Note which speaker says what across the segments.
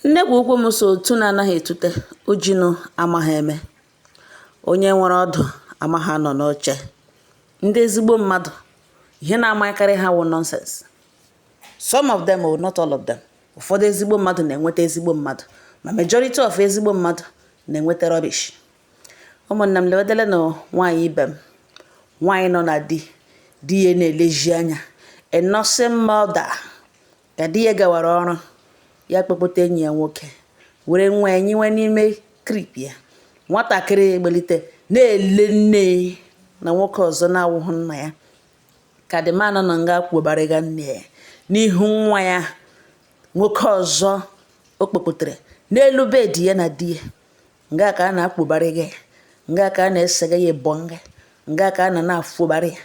Speaker 1: Nnekwu ukwu m so otu na-anaghị etute ojinu amaghị eme. Onye nwere ọdụ amaghị anọ n'oche. Ndị ezigbo mmadụ, ihe na-amakarị ha wụ nonsense. Some of them, oh, not all of them. Ụfọdụ ezigbo mmadụ na-enweta ezigbo mmadụ, ma majority of ezigbo mmadụ na-enweta rubbish. Ụmụnne m, lewedele na nwaanyị ibe m, nwaanyị nọ na di, di ya na-elezi anya, a nursing mother, ka di ya gawara ọrụ, ya kpọkpọta enyi ya nwoke, were nwa ya nyiwe n'ime crib ya. Nwatakịrị egbelite na-ele nne na nwoke ọzọ na-awụghị nna ya, ka the man nọ nga kwubarịga nne ya n'ihu nwa ya nwoke ọzọ o kpọkpọtere n'elu bed ya na di ya. Nga ka a na-akpụbarị ya, nga ka a na-esega ya ịbọ, nga nga ka a nọ na-afụbarị ya.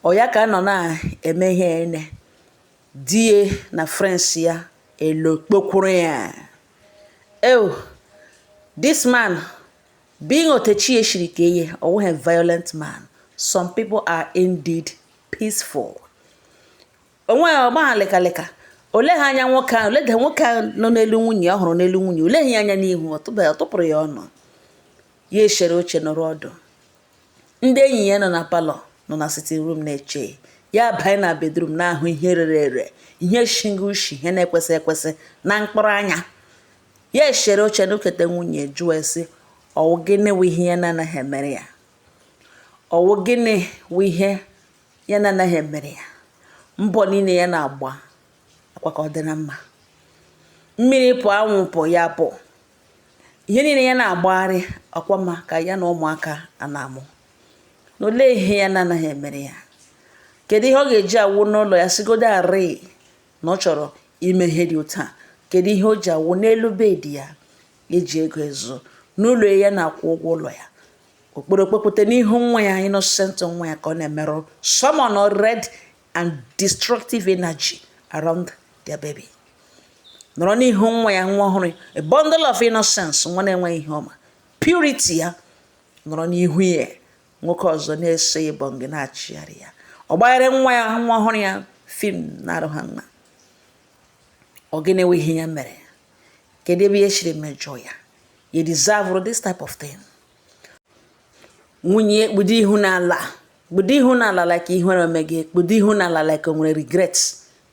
Speaker 1: Ọ ya ka a nọ na-eme ihe ene di ya na friends ya elo kpokwuru ya. Oh, this man being otechi eshiri ka eye, ọ wụghị violent man. Some people are indeed peaceful. Onwe ya ọgba lịkalịka ole ha anya nwoke ahụ leda nwoke ahụ nọ n'elu nwunye ọ hụrụ n'elu nwunye, oleghị ya anya n'ihu, ọ tụpụrụ ya ọnụ. Ya eshere oche nọrọ ọdụ. Ndị enyi ya nọ na parlour, nọ na sitting room na-eche ya banye na bedroom na-ahụ ihe rere ere, ihe shinga ushi, ihe na-ekwesị ekwesị na mkpụrụ anya. Ya eshere oche n'ukete nwunye, jụọ esi, ọwụ gịnị wụ ihe ya na-anaghị emere ya? Ọwụ gịnị wụ ihe ya na-anaghị emere ya? Mbọ niile ya na-agba akwa ka ọ dị na mma, mmiri pụ, anwụ pụ, ya pụ, ihe niile ya na-agbagharị ọkwa mma ka ya na ụmụaka a na-amụ na olee ihe ya na-anaghị emere ya? Kedu ihe ọ ga-eji awụ n'ụlọ ya sigodo arị na ọ chọrọ ime ihe dị otu a? Kedu ihe o ji awụ n'elu bed ya eji ego ezu n'ụlọ ya na-akwụ ụgwọ ụlọ ya, okporo kpekpute n'ihu nwa ya, innocent nwa ya, ka ọ na-emerụ summon red and destructive energy around their baby? Nọrọ n'ihu nwa ya, nwa ọhụrụ, a bundle of innocence, nwa na-enweghị ihe ọma, purity ya nọrọ n'ihu ya, nwoke ọzọ na-eso ịbọ gị na-achịgharị ya, ọ gbanyere nwa ya, nwa ọhụrụ ya, film na-arụ ha mma. Ọ gịnị wụ ihe ya mere? Kedu ebe ya siri mejọọ ya ya deserve this type of thing? Nwunye kpudo ihu n'ala, kpudo ihu n'ala like ihere ome gị, kpudo ihu n'ala like o nwere regret,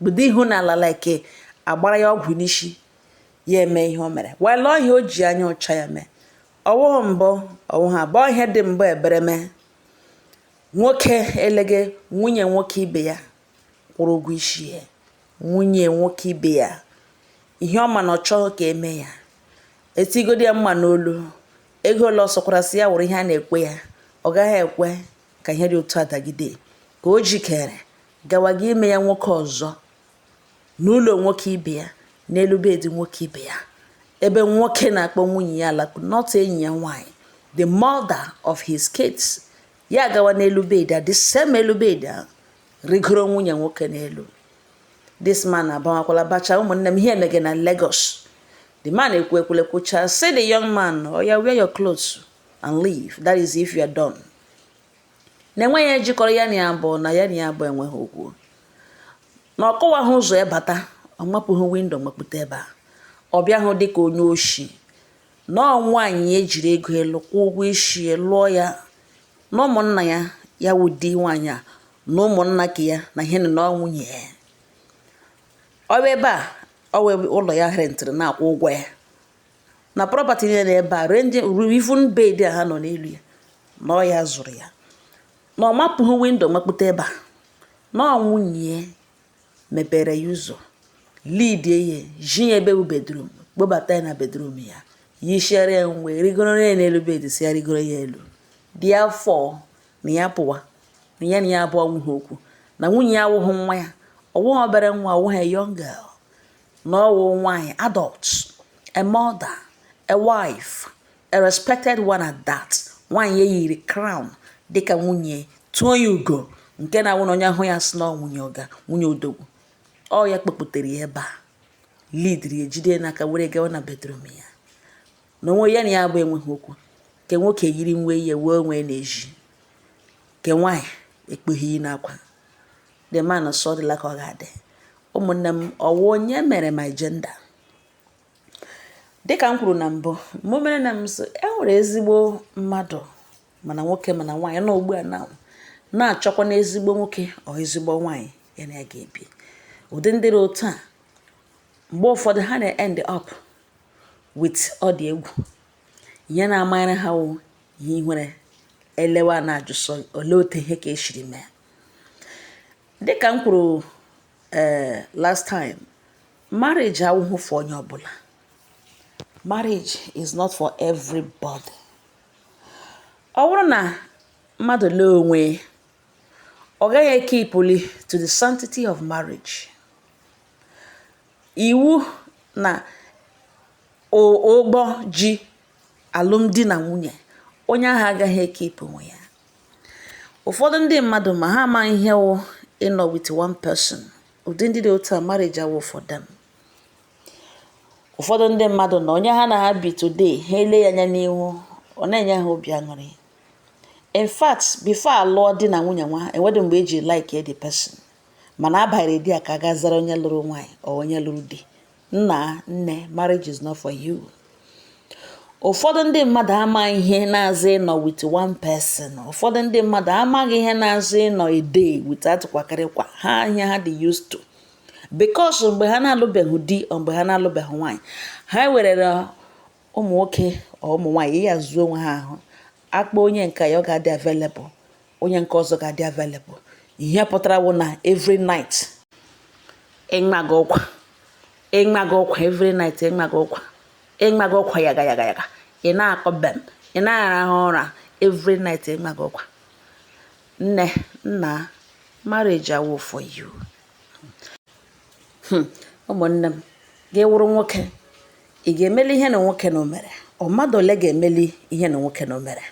Speaker 1: kpudo ihu n'ala like agbara ya ọgwụ n'isi ya eme ihe o mere. While ọhịa o ji anya ọcha ya mee, ọwụghị mbụ, ọwụghị abụọ, ihe dị mbụ ebere mee. Nwoke elege nwunye nwoke ibe ya kwụrụ ụgwọ isi ya, nwunye nwoke ibe ya, ihe ọma na ọ chọghị ka eme ya, etigodi ya mma n'olu, ego ole ọ sọkwara sị ya wụrụ ihe a na-ekwe ya, ọ gaghị ekwe ka ihe dị otu a dagide. Ka o jikere gawa gị ime ya nwoke ọzọ n'ụlọ nwoke ibe ya, n'elu bed nwoke ibe ya, ebe nwoke na-akpọ nwunye ya alakpu, not enyi ya nwaanyị, the mother of his kids. Ya gawa n'elu bed a, the same elu bed ahụ, rigoro nwunye nwoke n'elu. This man abawakwala bacha. Ụmụnne m, ihe emege na Lagos. The man ekwu ekwule kwucha, say the young man, "Oya, wear your clothes and leave. That is if you are done." Na-enweghị ejikọrọ ya na ya bụ na ya na ya bụ enweghị okwu, na ọ kọwaghị ụzọ ya bata, ọ mapụghị window mapụta ebe a, ọ bịahụ dịka onye oshi, na ọ nwaanyị ya ejiri ego elu kwụọ ụgwọ isi ya, lụọ ya na ụmụnna ya, ya wụ di nwaanyị a na ụmụnna ka ya na ihe nọ na nwunye ya. Ọ bụ ebe a ọ wụ ụlọ ya rentịrị na-akwụ ụgwọ ya na property niile ebe a, renji even bed a ha nọ n'elu ya, na ọ ya zụrụ ya, na ọ mapụghị window mapụta ebe a, na ọ nwunye ya mepere ya ụzọ, lead ya ji ya ebe bụ bedroom, kpọbata ya na bedroom ya, yishiara ya nwe, rigoro ya n'elu bed, si ya rigoro ya elu dị afọ na ya pụwa, na ya na ya abụọ nwughị okwu, na nwunye ya awụghị nwa ya, ọwụghị obere nwa, ọwụghị young girl, na ọwụ nwaanyị adult, a mother, a wife, a respected one at that. Nwaanyị eyiri crown dịka nwunye tụọ ya ugo, nke na-awụ na onye ahụ ya sị na ọ nwunye ọga, nwunye odogwu. Ọ ya kpọpụtara ya ebe a, leadiri ya, jide n'aka were gawa na bedroom ya, na onwe ya na ya abụ enweghị okwu. Nke nwoke yiri nwe ihe wee onwe na-eji, nke nwaanyị ekpughi n'akwa. The man sọ dịla ka ọ ga-adị. Ụmụnne m, ọwụ onye mere my gender? Dịka m kwuru na mbụ, mgbe mere na m sị e nwere ezigbo mmadụ, mana nwoke mana nwaanyị nọ ugbu a na na-achọkwa na ezigbo nwoke ọ ezigbo nwaanyị ya na ya ga-ebi. Ụdị ndị dị otu a, mgbe ụfọdụ ha na-end up with ọ dị egwu. Ihe na-amanyere ha wụ ihe ihere elewa na-ajụ sọ olee otu ihe ka esiri mee. Dịka m kwuru last time, marriage awụghị for onye ọbụla. Marriage is not for everybody. Ọ bụrụ na mmadụ lee onwe, ọ gaghị ekeepuli to the sanctity of marriage. Iwu na ụgbọ ji alụmdi na nwunye, onye ahụ agaghị ekeep onwe ya. Ụfọdụ ndị mmadụ ma ha amaghị ihe wụ ịnọ with one person. Ụdị ndị dị otu a, marriage awụ for them. Ụfọdụ ndị mmadụ na onye ha na ha bi today, ha ele ya anya n'ihu, ọ na-enye ha obi aṅụrị. In fact, before alụọ di na nwunye nwa, enwedị mgbe eji like the person, mana abanyere di ya ka a ga zara onye lụrụ nwaanyị or onye lụrụ di. Nna, nne, marriage is not for you. Ụfọdụ ndị mmadụ amaghị ihe na-azụ ịnọ with one person. Ụfọdụ ndị mmadụ amaghị ihe na-azụ ịnọ a day without kwakịrịkwa ha, ihe ha dị used to, because mgbe ha na-alụbeghị di or mgbe ha na-alụbeghị nwaanyị, ha werere ụmụ nwoke or ụmụ nwaanyị ya zuo onwe ha ahụ. Akpọ onye nke ya, ọ ga-adị available, onye nke ọzọ ga-adị available. Ihe pụtara wụ na every night ịgbaga ụkwa, ịgbaga ụkwa, every night ịgbaga ụkwa, ịgbaga ụkwa, yaga yaga yaga, ị na-akọ bem, ị na-arahụ ụra, every night ịgbaga ụkwa. Nne, nna, marriage awụ for you. Ụmụnne m, gị wụrụ nwoke, ị ga-emeli ihe na nwoke na o mere? Ọ mmadụ ole ga-emeli ihe na nwoke na o mere?